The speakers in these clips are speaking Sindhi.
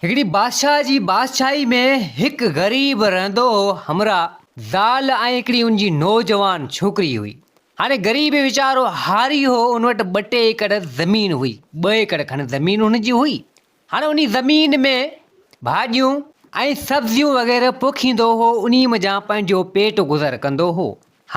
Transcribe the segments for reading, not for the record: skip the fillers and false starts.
هڪڙي بادشاهه جي بادشاهي ۾ هڪ غريب رهندو هو. همراهه، زال ۽ هڪڙي ان جي نوجوان ڇوڪري هئي. هاڻي غريب ويچارو هاري هو، ان وٽ ٻه ٽي ايڪڙ زمين هئي. ٻه ايڪڙ کن زمين هن جي هئي. هاڻي انهي زمين ۾ ڀاڄيون ۽ سبزيون وغيره پوکيندو هو، انهي منجهان پنهنجو پيٽ گذر ڪندو هو.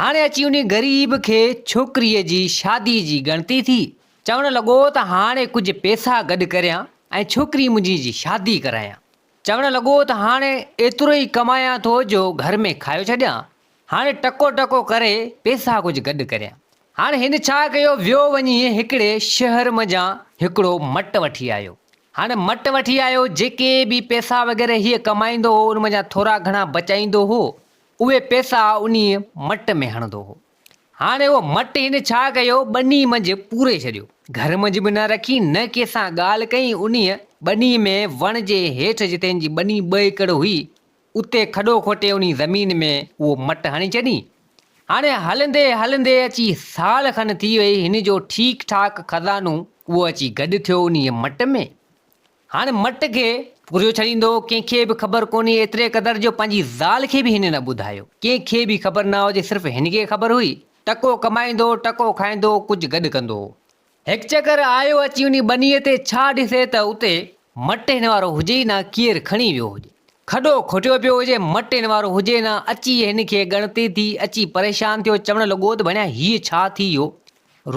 هاڻي اچي انهي غريب کي ڇوڪريء جي شادي جي ڳڻتي ٿي. چوڻ لڳو ته هاڻي ڪجهه پئسا گڏ ڪريان ۽ ڇوڪري منهنجي جي شادي ڪرايان. چوڻ لڳو ته هاڻي ايترو ئي ڪمايان ٿو جو گهر ۾ کايو ڇڏيان. هاڻي ٽڪو ٽڪو ڪري پئسا ڪجهه گڏ ڪريان. هاڻي هن ڇا ڪيو ويو وڃي هڪڙي شهر منجهان هڪڙو مٽ وٺي آيو. هاڻي مٽ وٺي آيو جيڪي به پئسا وغيره هيء ڪمائيندو هو ان منجهان ٿورا گهڻا بچائيندو هو اهي پئسا انهيء مٽ ۾ هڻندو هو. هاڻي اهو مٽ هن ڇا ڪيو، ٻني منجهه پوري ڇڏيو. گهر منجهه به نه رکي، نه ڪنهن سان ڳالهه ڪئي. انهيء ٻني ۾ وڻ جي هيٺ جتي هن جي ٻني ٻه ايڪڙ هئي، اتي کڏو کوٽي انهي زمين ۾ اهو مٽ هڻي ڇڏي. هاڻي هلندي هلندي اچي سال کن ٿي وئي، هن جو ٺيڪ ٺاڪ خزانو اهو اچي گڏ ٿيو انهيء مٽ ۾. هاڻ مٽ کي پورهيو ڇڏيندو، ڪنهن کي به خبر ڪونهي، ايتري قدر جو پنهنجي زال کي به هن نه ٻڌايو. ڪنهن کي به خبر نه هجي، صرف هن کي خبر هئي. ٽڪو ڪمائيندو هو، ٽڪو کائيندو هو، ڪجهه گڏ ڪندو هو. هڪ چڪر آيو اچي انهي ٻنيء تي، ڇا ڏسي ته اتي مٽ هن وارو هجي ئي نه، ڪير کڻي ويو هجي. کڏو کوٽيو پيو هجي، مٽ هن وارو هجي نه. اچي هن کي ڳڻتي ٿي، اچي پريشان ٿيو، چوڻ لڳو ته ڀڻيا هيء ڇا ٿي ويو؟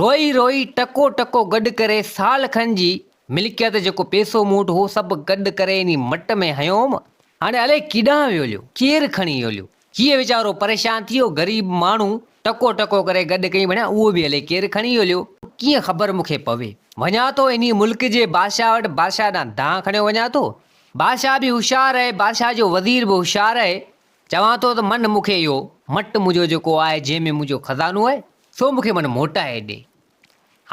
روئي روئي ٽڪو ٽڪو گڏ ڪري سال کن جي ملڪيت جيڪو پيسو مون وٽ هو سڀ گڏ ڪري انهي مٽ ۾ هنيو هوم، هاڻي الائي ڪيڏانهن ويو هليو، ڪير کڻي ويو هليو. هيء ويچارو پريشان ٿي ويو، غريب ماڻهو ٽڪو ٽڪو ڪري گڏ ڪئي ڀڻيا اهو به الائي ڪير کڻي ويو هليو. ڪيئن خبر مون کي پوي. وڃان ٿو انهي ملڪ جي بادشاهه وٽ، بادشاهه ڏانهن دانهن کڻيو وڃان ٿو. بادشاهه به هوشيار آهي، بادشاهه جو وزير به هوشيار آهي. چوان ٿو ته من مون کي اهو مٽ منهنجو جيڪو آهي، جنهن ۾ منهنجو خزانو آهي، سو مون کي من موٽائي ڏي.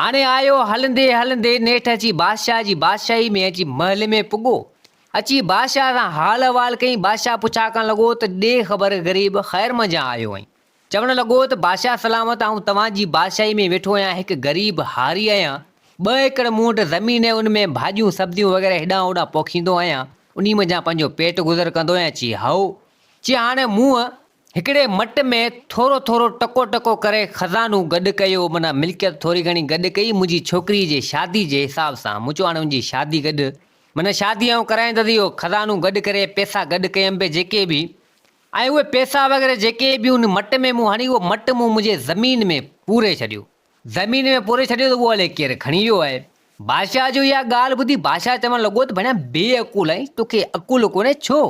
هاڻي آيو هلندي هلندي نيٺ اچي بادشاهه جي بادشاهي ۾ اچي محل ۾ پڳو. اچي بادشاهه سان حال احوال ڪيائين. بادشاهه پڇا ڪرڻ لڳو ته ڏي خبر غريب خير منجهان آيو آهين. چوڻ لڳو ته بادشاهه سلامت آئون توهان جي بادشاهي ۾ ويٺو آهيان هڪ غريب هاري آهيان. ٻه ايڪڙ مون وٽ زمين آهي ان ۾ ڀاڄيون سبزيون وغيره هيڏانهن هوڏانهن پوکيندو آهيان. انهي منجهان پنهنجو پيٽ گذر ڪندو آهيان. چي هائو. چي هاڻي مون هڪڙي مٽ ۾ ٿورو ٿورو ٽڪو ٽڪو ڪري خزانو گڏ ڪيو، معنيٰ ملڪيت ٿوري گهڻي گڏ ڪئي، منهنجي ڇوڪريء جي شادي جي حساب سان، مون چيو هاڻي ان جي شادي گڏ، معنيٰ شادي آئون ڪرائيندس، اهو خزانو گڏ ڪري پئسا گڏ ڪيم پئي جيڪي به، ۽ اهي پئسا وغيره جيڪي به ان مٽ ۾ مون هڻي اهو مٽ مون منهنجي زمين ۾ پوري ڇڏيو. زمين ۾ پوري ڇڏيو ته اهو الائي ڪير کڻي ويو آهي. بادشاهه جو اها ڳالهه ٻڌي بادشاهه چوڻ لڳو ته ڀڻيا بي عقل آهين، توکي عقل ڪونهي ڇو؟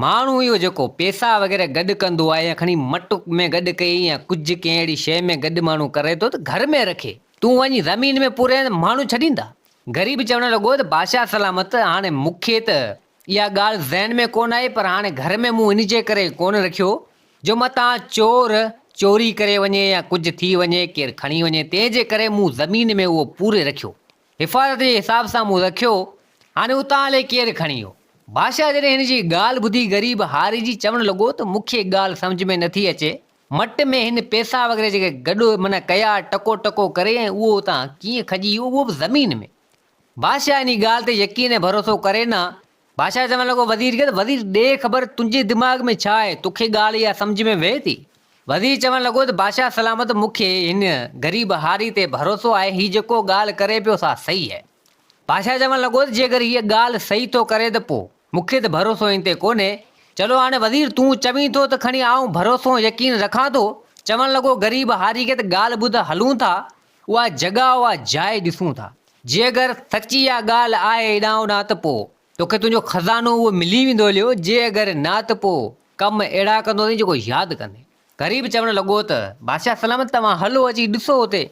ماڻهو اهو جيڪو پيسا وغيره گڏ ڪندو آهي يا کڻي مٽ ۾ گڏ ڪئي يا ڪجهه ڪنهن اهڙي شيء ۾ گڏ ماڻهو ڪري ٿو ته گهر ۾ رکي. تون وڃي زمين ۾ پورين ته ماڻهو ڇڏيندا. غريب چوڻ لڳو ته بادشاهه سلامت هاڻي مون کي ته اها ڳالهه ذهن ۾ ڪونه آئي پر هاڻي گهر ۾ مون ان جي ڪري ڪونه رکيو جو متان چور چوري ڪري وڃي يا ڪجهه ٿي وڃي ڪير کڻي وڃي تنهن جي ڪري مون زمين ۾ اهو پوري رکيو. حفاظت جي حساب سان مون رکيو، هاڻي اتان الائي ڪير کڻي ويو. بادشاهه جڏهن هن جي ڳالهه ٻڌي غريب هاري جي چوڻ لڳو ته مون کي ڳالهه سمجهه ۾ نٿي اچي، مٽ ۾ هن پئسا وغيره جيڪي گڏ معنيٰ ڪيا ٽڪو ٽڪو ڪري ۽ اهو اتان ڪيئن کڄي ويو اهو به زمين ۾. بادشاهه انهي ڳالهه تي يقين ۽ ڀروسو ڪري نه. بادشاهه چوڻ لڳو وزير کي ته وزير ڏي خبر تنهنجي دماغ ۾ ڇا آهي، توکي ڳالهه اها سمجهه ۾ ويهي ٿي؟ وزير چوڻ لڳو ته بادشاهه سلامت مون کي هن غريب هاري تي ڀروسو آهي، هي جيڪو ڳالهه ڪري پيو سا صحيح آهي. بادشاهه چوڻ لڳو ته جيڪر هيء ڳالهه صحيح ٿو ڪري ته پوء مون کي ته ڀروسو هن تي ڪونهي. چلو هاڻي وزير تون چوين ٿو ته کڻي آئون ڀروسو ۽ يقين رکان ٿو. چوڻ لڳو غريب هاري کي ته ڳالهه ٻڌ هلون ٿا اها جڳهه اها جاء ڏسون ٿا. جيڪر سچي اها ڳالهه آهي هيڏانهن هوڏانهن ته پوء توکي تنهنجو خزانو اهو ملي ويندو هليو، جي اگر نه ته پوء ڪم اهڙا ڪندو اٿئين جيڪو ياد ڪندين. غريب چوڻ لڳو ته، بادشاهه سلامت توهان هلو اچي ڏسو اتي.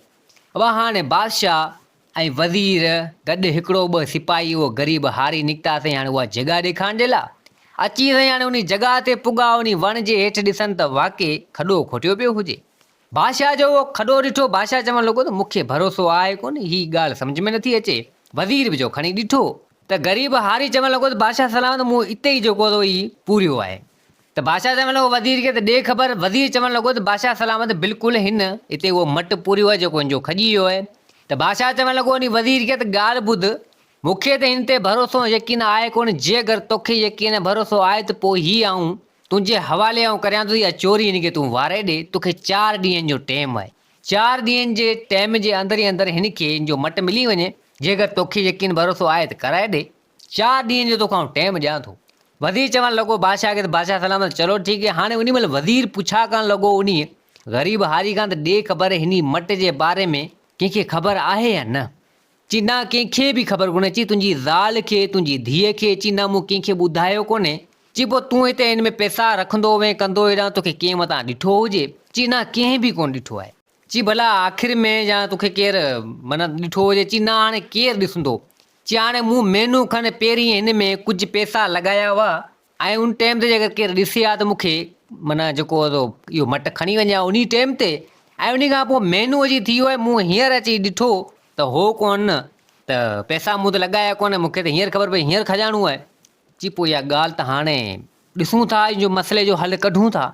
ابا هاڻي بادشاهه ۽ وزير گڏ هڪڙو ٻه سپاهي اهو غريب هاري نڪتا سائين هاڻي اها جڳهه ڏيکارڻ جي لاء. اچي سائين هاڻي انهي جڳهه تي پڳا انهي وڻ جي هيٺ ڏسن ته واقعي کڏو کوٽيو پيو هجي. بادشاهه جو اهو کڏو ڏٺو، بادشاهه چوڻ لڳو ته مون کي ڀروسو آهي ڪونه، هي ڳالهه سمجهه ۾ نٿي اچي. وزير به جو کڻي ڏٺو ته غريب هاري چوڻ لڳو ته بادشاهه سلامت مون اتي ئي جيڪو اٿو هي پورهيو آهي. ته بادشاهه چوڻ لڳو وزير کي ته ڏي خبر، وزير چوڻ لڳو ته بادشاهه سلامت بلڪل هن اتي اهو مٽ پورهيو آهي جيڪو هن جو کڄي ويو آهي. ته بادشاهه چوڻ لڳو انهي وزير کي ته ڳالهه ٻڌ، مون کي ته هن تي ڀروسو ۽ يقين آهي ڪونه، جي اگر توکي يقين ۽ ڀروسو آهي ته پوء هي آئون تنهنجي حوالي آئون ڪريان ٿو اها چوري هن کي تون واري ڏي، توکي چار ڏينهن جو ٽيم آهي، چار ڏينهن جي ٽيم جي اندر ئي اندر هن کي هن جو مٽ ملي وڃي، جي اگر توکي يقين ڀروسو آهي ته ڪرائي ڏي، چار ڏينهن جو توکان آئون ٽيم ڏيان ٿو. وزير چوڻ لڳو بادشاهه کي ته بادشاهه سلامت چلو ٺيڪ هي، هاڻي انهي مهل وزير پڇا ڪرڻ لڳو انهي غريب هاري کان ته ڏي خبر هني مٽ جي باري ۾ ڪنهن کي خبر آهي يا نه؟ چي نه ڪنهن کي به خبر ڪونهي، چي تنهنجي زال کي، تنهنجي ڌيء کي، چي نه مون ڪنهن کي ٻڌايو ڪونهي، چي پوء تون هتي هن ۾ پئسا رکندو هئين ڪندو هيڏانهن توکي ڪنهن متان ڏٺو هجي، چي نه ڪنهن به ڪونه ڏٺو آهي. چي ڀلا آخر ۾ يا توکي ڪير معنيٰ ڏٺو هجي، چي نه هاڻي ڪير ڏسندو، چي هاڻي مون مهينو کن پهرين هن ۾ ڪجهه پئسا لڳايا هئا ۽ ان ٽيم تي جيڪر ڪير ڏسي ها ته مون کي معنيٰ جيڪو هو سو اهو مٽ کڻي وڃي ها انهي ٽيم تي ۽ انهي کان پوء مهينو اچي ٿي ويو آهي مون هينئر اچي ڏٺو ته هو ڪونه ته پئسا مون ته لڳايا ڪونه مون کي ته هينئر خبر پئي هينئر خزانو آهي. چي پوء اها ڳالهه ته هاڻي ڏسون ٿا ان جو مسئلي جو حل ڪڍون ٿا.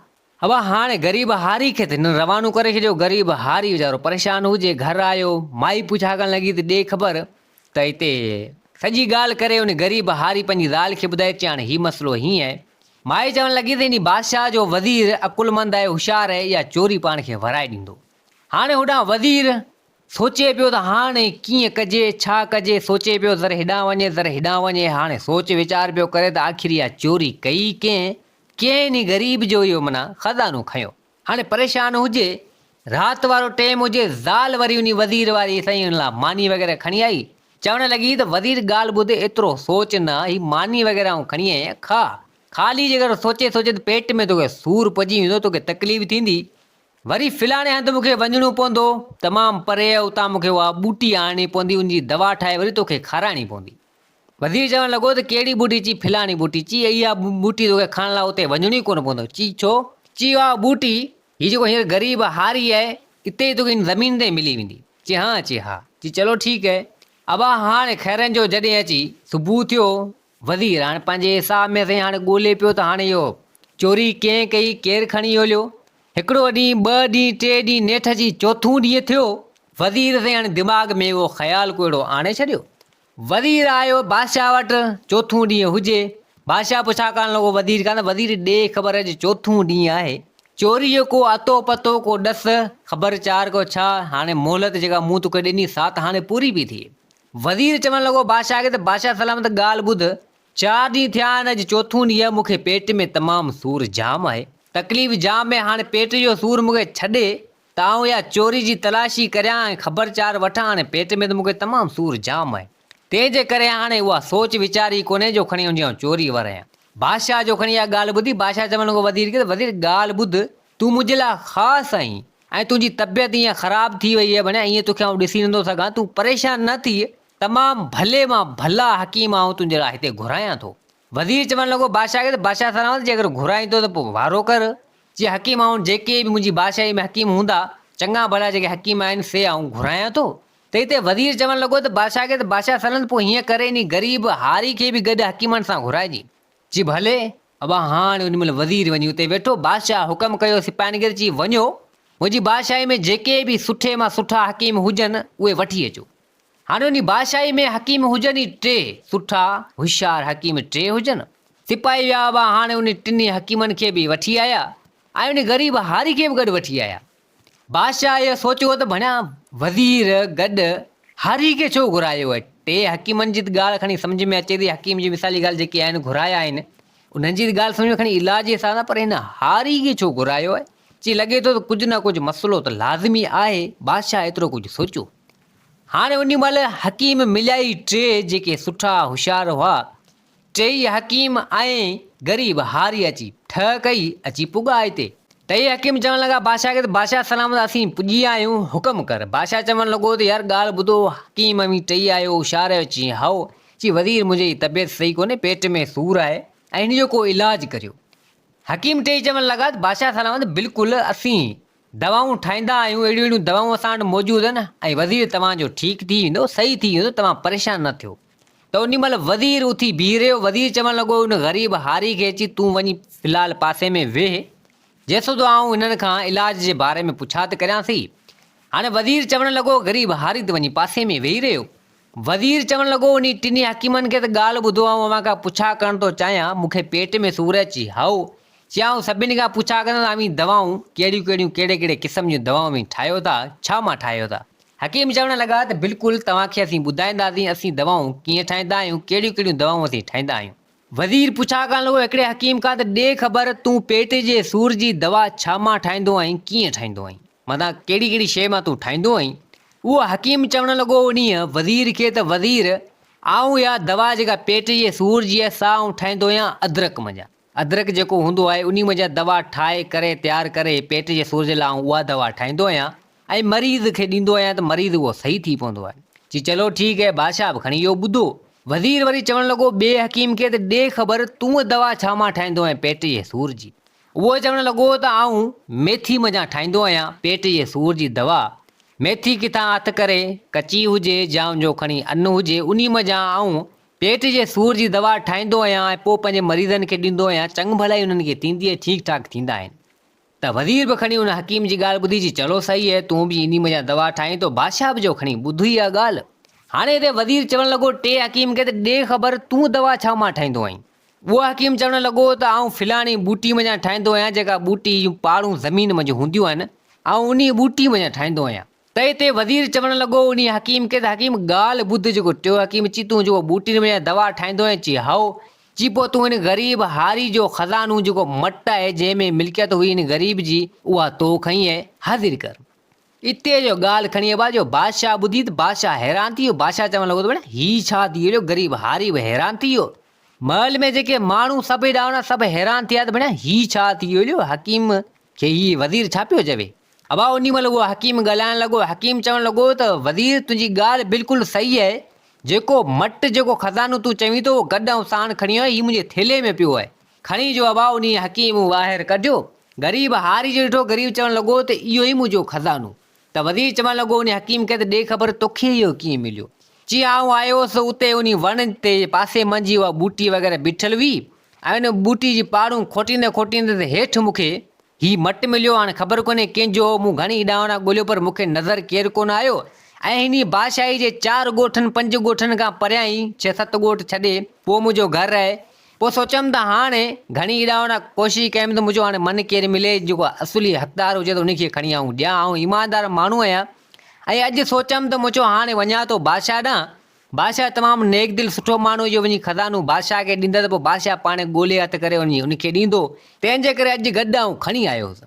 ابا هاڻي غريب هاري کي ته هنن روانو ڪري ڇڏيو غريب هاري ويچارو پريشان هجي گهر آيو مائي پڇا ڪرڻ لڳي ته ڏي خبر ته هتي سڄي ڳالهه ڪري ان غريب هاري پنهنجي زال کي ٻڌائي چي هاڻي هي مسئلو هيئن آهي مائي چوڻ لڳي ته انهي بادشاهه جو وزير عقلمند آهي هوشيار آهي اها چوري پاڻ کي ورائي ڏيندو هاڻي هوڏانهن وزير سوچي پيو ته هاڻي ڪيئن ڪجي، ڇا ڪجي، سوچي پيو ذر هيڏانهن وڃي، ذر هيڏانهن وڃي، هاڻي سوچ ويچار پيو ڪري ته آخر اها چوري ڪئي ڪنهن، ڪنهن انهي غريب جو اهو معنيٰ خزانو کنيو. هاڻي پريشان هجي، رات وارو ٽيم هجي، زال وري انهي وزير واري سائين ان لاء ماني وغيره کڻي آئي، چوڻ لڳي ته وزير ڳالهه ٻڌ ايترو سوچ نه، هي ماني وغيره آئون کڻي آئي آهيان، کاء، خالي جيڪر سوچي سوچي ته پيٽ ۾ توکي سور پئجي ويندو، توکي تڪليف ٿيندي، وري فلاڻي هنڌ مون کي وڃڻو پوندو، تمام پري اتان مون کي اها ٻوٽي آڻڻي پوندي، ان جي دوا ٺاهي وري توکي کارائڻي پوندي. وزير چوڻ لڳو ته ڪهڙي ٻوٽي؟ چي فلاڻي ٻوٽي. چي اها ٻوٽي توکي کڻڻ لاء اتي وڃڻو ئي ڪونه پوندو. چي ڇو؟ چي اها ٻوٽي هي جيڪو هينئر غريب هاري آهي، اتي ئي توکي هن زمين تي ئي ملي ويندي. چي ها؟ چي ها. چي چلو ٺيڪ آهي. ابا هاڻي خيرن جو جڏهن اچي صبح ٿيو، وزير هاڻي پنهنجي حساب ۾ سائين هاڻي ڳولي پيو ته هاڻي اهو چوري ڪنهن ڪئي، ڪير کڻي هليو. هڪڙو ڏينهن، ٻه ڏينهن، ٽي ڏينهن، نيٺ اچي چوٿون ڏينهن ٿيو. وزير سائين هاڻي دماغ ۾ اهو خيال ڪو اهڙو آڻي ڇڏيو. وزير آيو بادشاهه وٽ، چوٿون ڏينهن هجي. بادشاهه پڇا ڪرڻ لڳو وزير کان ته وزير ڏي خبر اڄ چوٿون ڏينهن آهي. چوري جو ڪو اتو پتو، ڪو ڏس، خبر چار ڪو ڇا؟ هاڻي مهلت جيڪا مون توکي ڏني سا ته هاڻي پوري پئي ٿئي. وزير چوڻ لڳو بادشاهه کي ته بادشاهه سلامت ڳالهه ٻڌ، چار ڏينهن ٿيا آهن اڄ چوٿون ڏينهن آهي مون کي پيٽ ۾ تمام سور جام آهي، تڪليف جام آهي هاڻي پيٽ جو سور مون کي ڇڏي ته آئون اها چوري جي تلاشي ڪريان ۽ خبر چار وٺان هاڻي پيٽ ۾ ته مون کي تمام سور جام آهي تنهن جي ڪري هاڻي اها سوچ ويچار ئي ڪونهي جو کڻي ان جي آئون چوري ورايان. بادشاهه جو کڻي اها ڳالهه ٻڌي بادشاهه چوڻ لڳو وزير کي ته وزير ڳالهه ٻڌ تون منهنجي لاء خاص آهين ۽ تنهنجي طبيعت ائين خراب ٿي وئي آهي ڀڻيا ائين توکي آئون ڏسي نٿو سگهان تون پريشان نه ٿيء تمام ڀلي مان ڀلا حڪيم آئون تنهنجي لاء هتي گهرايان ٿو. وزير چوڻ لڳو بادشاهه کي ته بادشاهه سلامت جيڪر گهرائين ٿو ته پوء وارو ڪر. چي حڪيم آئون جيڪي به منهنجي بادشاهي ۾ حڪيم هوندا چڱا ڀلا جيڪي حڪيم آهن سي آئون گهرايان ٿو. ته هتي وزير چوڻ لڳو ته بادشاهه کي ته بادشاهه سلامت پوء هيئن ڪر انهي غريب هاري کي به گڏ حڪيمن سان گهرائجي. چي ڀلي، ابا هاڻ ان مهل وزير وڃي اتي ويٺو. بادشاهه حڪم ڪيو سپاهين کي ته چي وڃو، منهنجي بادشاهي ۾ جيڪي به سٺي مان سٺا حڪيم هجن، اهي وٺي اچو. هاڻي انهي بادشاهي ۾ حڪيم هجن ئي ٽي، سٺا، هوشيار حڪيم ٽي هجن. سپاهي ويا ابا هاڻي انهي ٽنهي حڪيمن کي به وٺي آيا ۽ انهي غريب هاري کي به گڏ وٺي آيا. بادشاهه اهو سوچيو ته ڀڻيا وزير گڏ هاري کي ڇو گهرايو آهي؟ ٽي حڪيمن جي ته ڳالهه کڻي سمجهه ۾ اچي ٿي، حڪيم جي مثالي ڳالهه جيڪي آهن گهرايا آهن، انهن جي ته ڳالهه سمجهه ۾ کڻي علاج جي حساب سان پر هن هاري کي ڇو گهرايو آهي؟ چي لڳي ٿو ته ڪجهه نه ڪجهه مسئلو ته لازمي آهي، بادشاهه ايترو ڪجهه سوچيو. هاڻي انهي مهل حڪيم مليا ئي ٽي جيڪي سٺا هوشيار هئا، ٽيئي حڪيم ۽ غريب هاري اچي ٺهه ڪئي، اچي پڳا اتي. ٽيئي حڪيم چوڻ لڳا بادشاهه کي ته بادشاهه سلامت اسين پڄي آيا آهيون، حڪم ڪر. بادشاهه چوڻ لڳو ته يار ڳالهه ٻڌو، حڪيم اوهين ٽيئي آهيو، هوشيار آهيو، چيائين هائو. چي وزير منهنجي هي طبيعت صحيح ڪونهي، پيٽ ۾ سور آهي ۽ هن جو ڪو علاج ڪريو. حڪيم ٽيئي چوڻ لڳا ته بادشاهه سلامت بلڪل اسين دوائون ٺاهيندا آهيون، اهڙيون اهڙيون دوائون اسان وٽ موجود آهن ۽ وزير توهان جو ٺيڪ ٿي ويندو، صحيح ٿي ويندو، توهان پريشان نه ٿيو. ته انهي مهل وزير اٿي بيهي رهيو، وزير چوڻ لڳو ان غريب هاري کي اچي تون وڃي في الحال پاسي ۾ ويهه، جيسوڌو آئون هنن کان علاج جي باري ۾ پڇا ته ڪريان سهي. هاڻي وزير چوڻ لڳو غريب هاري ته وڃي پاسي ۾ ويهي رهيو. وزير چوڻ لڳو، انهي ٽنهي حڪيمن کي ته ڳالهه ٻڌو، آئون اوهان کان پڇا ڪرڻ ٿو چاهيان، مون کي پيٽ ۾ سور اچي. هائو، چيائون، سڀني کان پڇا ڪندس، اوهين دوائون ڪهڙيون ڪهڙيون، ڪهڙي ڪهڙي قسم جون دوائون اوهين ٺاهيو ٿا، ڇا مان ٺاهيو ٿا؟ حڪيم چوڻ لڳا ته بلڪل، توهان کي اسين ٻڌائينداسين، اسين دوائون ڪيئن ٺاهيندا آهيون، ڪهڙيون ڪهڙيون دوائون اسين ٺاهيندا آهيون. وزير پڇا ڪرڻ لڳو هڪڙي حڪيم کان ته ڏي خبر، تون پيٽ جي سور جي دوا ڇا مان ٺاهيندو آهين، ڪيئن ٺاهيندو آهين؟ معنيٰ ڪهڙي ڪهڙي شيء مان تون ٺاهيندو آهين؟ اهو حڪيم چوڻ لڳو انهيء وزير کي ته وزير، آئون اها دوا جيڪا پيٽ جي سور جي آهي سا آئون ٺاهيندو آهيان ادرڪ منجهان. ادرڪ جيڪو هوندو آهي انهي منجهان دوا ٺاهي ڪري تيار ڪري پيٽ جي سور جي لاء آئون اها دوا ٺاهيندو آهيان ۽ مريض کي ڏيندو آهيان ته مريض اهو صحيح ٿي پوندو آهي. چي چلو ٺيڪ هي بادشاهه به کڻي اهو ٻڌو. وزير وري چوڻ لڳو ٻئي حڪيم کي ته ڏي خبر تون دوا ڇا مان ٺاهيندو آهين پيٽ جي سور جي؟ اهو چوڻ لڳو ته آئون ميٿي منجهان ٺاهيندو آهيان پيٽ جي سور جي دوا. ميٿي ڪٿان هٿ ڪري، ڪچي هجي يا ان جو کڻي ان هجي، انهي منجهان آئون پيٽ جي سور جي دوا ٺاهيندو آهيان ۽ پوء پنهنجي مريضن کي ڏيندو آهيان، چڱ ڀلائي انهن کي ٿيندي ۽ ٺيڪ ٺاڪ ٿيندا آهن. ته وزير به کڻي ان حڪيم جي ڳالهه ٻڌي چي چلو صحيح آهي، تون به انهي منجهان دوا ٺاهين ٿو. بادشاهه به جو کڻي ٻڌي اها ڳالهه. هاڻي هتي وزير چوڻ لڳو ٽي حڪيم کي ته ڏي خبر تون دوا ڇا مان ٺاهيندو آهين؟ اهو حڪيم چوڻ لڳو ته آئون فلاڻي ٻوٽي منجهان ٺاهيندو آهيان جيڪا ٻوٽي جون پاڙون زمين منجهه هونديون آهن، آئون انهيء ٻوٽي منجهان ٺاهيندو آهيان. تنهن تي وزير چوڻ لڳو انهيء حڪيم کي ته حڪيم ڳالهه ٻڌ جيڪو ٽيو حڪيم چي تون جيڪو ٻوٽين منجهان دوا ٺاهيندو آهين چي هائو چي پوء تون هن غريب هاري جو خزانو جيڪو مٽ آهي جنهن ۾ ملڪيت هئي هن غريب جي اها تو کنئي آهي حاضر ڪر. اتي جو ڳالهه کڻي ابا جو بادشاهه ٻڌي ته بادشاهه حيران ٿي ويو. بادشاهه چوڻ لڳو ته ڀيڻ هي ڇا ٿي ويو جو غريب هاري به حيران ٿي ويو. محل ۾ جيڪي ماڻهو سڀ ڏاهوڻا سڀ حيران ٿي ويا ته ڀيڻ هي ڇا ٿي ويو جو حڪيم کي هي وزير ڇا پيو چوي. ابا انهي مهل اهو حڪيم ڳالهائڻ لڳو. حڪيم چوڻ لڳو ته وزير تنهنجي ڳالهه بلڪل صحيح آهي. جيڪو مٽ جيڪو خزانو تون چوين ٿو اهو گڏ آئون ساڻ کڻي آيو آهيان هي منهنجي ٿيلهي ۾ پيو آهي. کڻي جو ابا انهيء حڪيم واهر ڪڍيو. غريب هاري جو ڏٺو، غريب چوڻ لڳو ته اهو ئي منهنجو خزانو. ته وزير چوڻ لڳو انهيء حڪيم کي ته ڏي خبر توکي اهو ڪيئن مليو؟ چي آئون آيو هوس ته اتي انهي وڻ تي پاسي منجهه اها ٻوٽي وغيره بيٺل هئي ۽ ان ٻوٽي جي پاڙون کوٽيندي کوٽيندي ته هيٺ مون کي هي مٽ مليو، هاڻي خبر ڪونهي ڪنهن جو هو، مون گهڻي ڏانهن ڳوليو پر مون کي نظر ڪير ڪونه آيو ۽ هني بادشاهي جي چار ڳوٺن پنج ڳوٺن کان پريان ئي ڇهه ست ڳوٺ ڇڏي پوء منهنجو گهر آهي. پوء سوچيم ته هاڻي گهڻي اڏاوڻ ڪوشش ڪيم ته منهنجو هاڻي من ڪير ملي جيڪو اصلي حقدار هجي ته ان کي کڻي آئون ڏيان آئون ايماندار ماڻهو آهيان ۽ اڄ سوچيم ته مون چيو هاڻي وڃان ٿو بادشاهه ڏانهن بادشاهه تمام نيڪ دل سٺو ماڻهو جو وڃي خزانو بادشاهه کي ڏيندس پوء بادشاهه پاڻ ڳولي هٿ ڪري وڃي ان کي ڏيندو تنهن جي ڪري اڄ گڏ آئون کڻي آيو هوس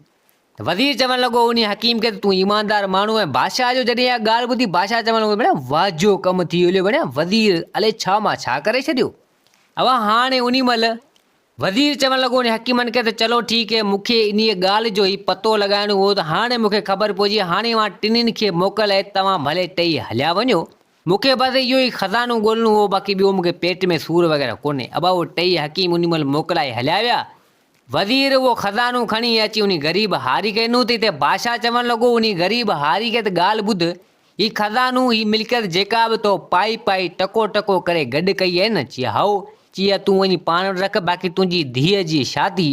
وزير چوڻ لڳو انهي حڪيم کي ته تون ايماندار ماڻهو آهين بادشاهه جو جڏهن اها ڳالهه ٻڌي بادشاهه چوڻ لڳو ڀيڻا واهه جو ڪم ٿي هليو ڀيڻا وزير الائي ڇا مان ڇا ڪري ڇڏيو اوهان هاڻي انهي مهل وزير چوڻ لڳو انهي حڪيمن کي ته چلو ٺيڪ هي مون کي انهيء ڳالهه جو ئي پتو لڳائڻو هو ته هاڻي مون کي خبر پئجي هاڻي اوهان ٽنهين کي موڪل آهي توهان ڀلي ٽئي هليا وڃو مون کي بس اهو ئي خزانو ڳولڻو هو باقي ٻيو مون کي پيٽ ۾ سور وغيره ڪونهي ابا اهي ٽئي حڪيم انهي مهل موڪلائي هليا ويا وزير اهو خزانو کڻي اچي انهي غريب هاري کي ڏنو ته هتي بادشاهه چوڻ لڳو انهي غريب هاري کي ته ڳالهه ٻڌ هي خزانو، هي ملڪيت جيڪا به تو پائي پائي ٽڪو ٽڪو ڪري گڏ ڪئي آهي نه؟ چي هائو. چي اها تون وڃي پاڻ وٽ رک، باقي تنهنجي ڌيء جي شادي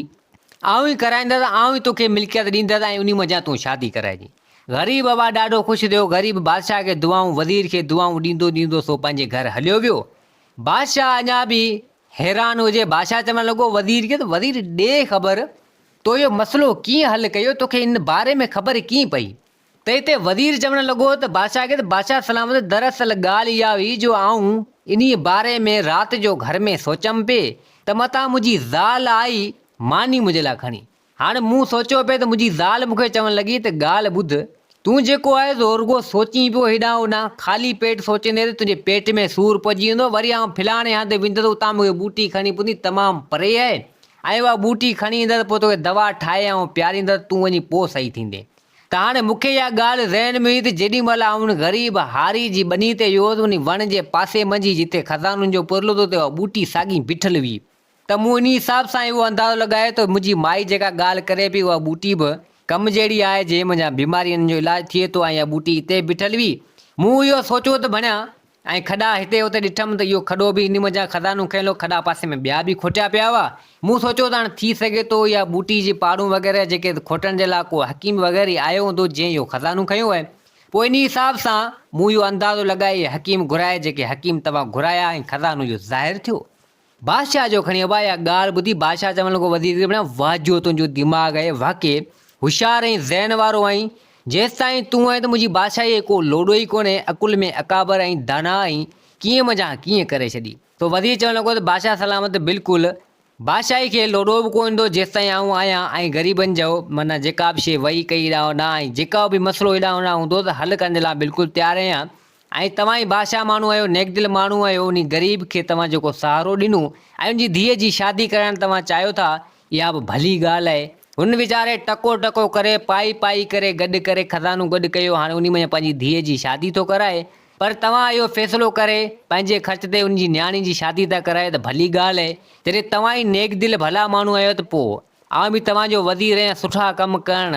آئون ئي ڪرائيندس، آئون ئي توکي ملڪيت ڏيندس ۽ انهي منجهان تون شادي ڪرائجين. غريب ابا ڏاڍو خوش ٿيو. غريب بادشاهه کي دعائون، وزير کي دعائون ڏيندو ڏيندو سو پنهنجي گهر هليو ويو. بادشاهه اڃا به حيران هجي. بادشاهه چوڻ لڳو وزير کي ته وزير ڏي خبر، تو اهو مسئلو ڪيئن حل ڪيو، توکي ان باري ۾ خبر ڪيئن پئي؟ تنهن تي وزير چوڻ لڳو ته بادشاهه کي ته بادشاهه سلامت دراصل ڳالهه اها هئي جو آئون انهيء باري ۾ رات جو گهر ۾ سوچيم پئي ته متان منهنجي زال آئي ماني منهنجي لاء کڻي. هاڻ مون سوچيو پئي ته منهنجي زال مون کي چوڻ لڳي ته ڳالهه ٻڌ، تون جيڪو آهي سو رڳو سوچين پيو هيڏانهن هوڏانهن، خالي پيٽ سوچيندين ته تنهنجي پيٽ ۾ سور پئجي ويندو، وري آئون فلاڻي هنڌ ويندس اتان مون کي ٻوٽي کڻي پوندي تمام پري آهي ۽ اها ٻوٽي کڻي ايندس پوء توکي دوا ٺاهي آئون پياريندس تون وڃي پوء صحيح ٿيندين. ته هاڻي مون کي اها ڳالهه ذهن ۾ هئي ته جيڏي مهل آئون ان غريب هاري جي ٻني تي ويو هوس، انهي وڻ جي پاسي منجهي جتي خزانن جو پرلو ٿو اتي اها ٻوٽي ساڳي بيٺل هئي ته مون انهي حساب سان اهو اندازو لڳايو ته منهنجي مائي جيڪا ڳالهه ڪري پئي اها ٻوٽي به ڪم جهڙي آهي جنهن منجهان بيمارين جو علاج ٿئي ٿو ۽ اها ٻوٽي اتي به بيٺل هئي. مون اهو سوچيو ته ڀڻيا ۽ کڏا هتي هتي ڏٺم ته اهو کڏو به انهي منجهان خزانو کنيل هو، کڏا پاسي ۾ ٻيا به کوٽيا پيا هئا. مون سوچيو ته هاڻ ٿي سگهي ٿو اها ٻوٽي جي پاڙون وغيره جيڪي کوٽڻ جي لاء ڪو حڪيم وغيره ئي آيو هوندو جنهن اهو خزانو کنيو آهي. پوء انهي حساب سان مون اهو اندازو لڳائي اهي حڪيم گهرايا جيڪي حڪيم توهان گهرايا ۽ خزانو اهو ظاهر ٿيو. بادشاهه جو کڻي ابا اها ڳالهه ٻڌي بادشاهه چوڻ لڳو وزير کي ڀيڻا واهه جو تنهنجو دماغ آهي واقعي هوشيار ۽ ذهن وارو آهين جيستائين تون آهين ته منهنجي بادشاهي ڪو لوڏو ئي ڪونهي عقل ۾ اڪابر ۽ داناء آهين ڪيئن منجهان ڪيئن ڪري ڇڏي. سو وزير چوڻ لڳو ته بادشاهه سلامت بلڪل بادشاهي کي لوڏو به ڪونه ايندو جيستائين آئون آهيان ۽ غريبن جو معنيٰ جيڪا به شيء وئي ڪئي هيڏانهن هوڏانهن ۽ جيڪا به مسئلو هيڏانهن هوڏانهن هوندو ته حل ڪرڻ جي لاء بلڪل تيار آهيان ۽ توهان ئي بادشاهه ماڻهو آهيو نيڪدل ماڻهو آهيو انهي غريب کي توهان جيڪو سهارو ڏنو ۽ ان جي ڌيء جي شادي ڪرائڻ توهان چاهيو ٿا اها به ڀلي ڳالهه آهي. هن ويچاري ٽڪو ٽڪو ڪري پائي پائي ڪري گڏ ڪري خزانو گڏ ڪيو هاڻي انهي منجهان پنهنجي ڌيء جي شادي ٿو ڪرائي پر توهان اهو فيصلو ڪري پنهنجي خرچ تي ان جي نياڻي جي شادي ٿا ڪرايو ته ڀلي ڳالهه آهي. جڏهن توهان ئي نيڪ دل ڀلا ماڻهو آهيو ته پوء آئون به توهان جو وزير آهيان سٺا ڪم ڪرڻ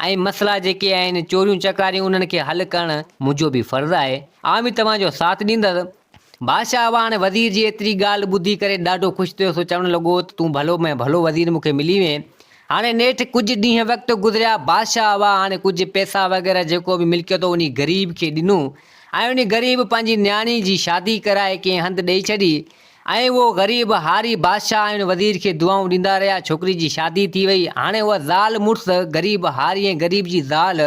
۽ مسئلا جيڪي آهن چوريون چڪاريون انهن کي حل ڪرڻ منهنجو به فرض آهي. آئون به توهان جو ساٿ ڏيندس. بادشاهه هوا هاڻي وزير جي ايتري ڳالهه ٻڌي ڪري ڏاڍو خوش ٿيو سو چوڻ لڳو ته تون ڀلو ۾ ڀلو وزير مون کي ملي وئين. هاڻي نيٺ ڪجهه ڏينهن وقت گذريا، بادشاهه هوا هاڻي ڪجهه پئسا وغيره جيڪو به ملڪيت هو انهي غريب کي ڏنو ۽ انهي غريب پنهنجي نياڻي جي شادي ڪرائي ڪنهن هنڌ ڏئي ڇڏي ۽ اهو غريب هاري بادشاهه ۽ ان وزير کي دعائون ڏيندا رهيا، ڇوڪري جي شادي ٿي وئي، هاڻي اها زال مڙس غريب هاري ۽ غريب جي زال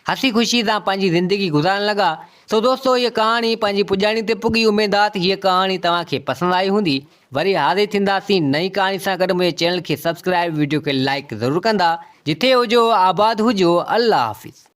هسي خوشي سان پنهنجي زندگي گذارڻ لڳا. سو دوستو هيء ڪهاڻي پنهنجي پڄاڻي تي پڳي اميد آ ته هيء ڪهاڻي توهان کي پسند آئي هوندي. وري حاضر ٿينداسين نئين ڪهاڻي سان گڏ منهنجي چينل کي سبسڪرائب وڊيو کي لائيڪ ضرور ڪندا. جٿي هجو آباد هجو الله حافظ.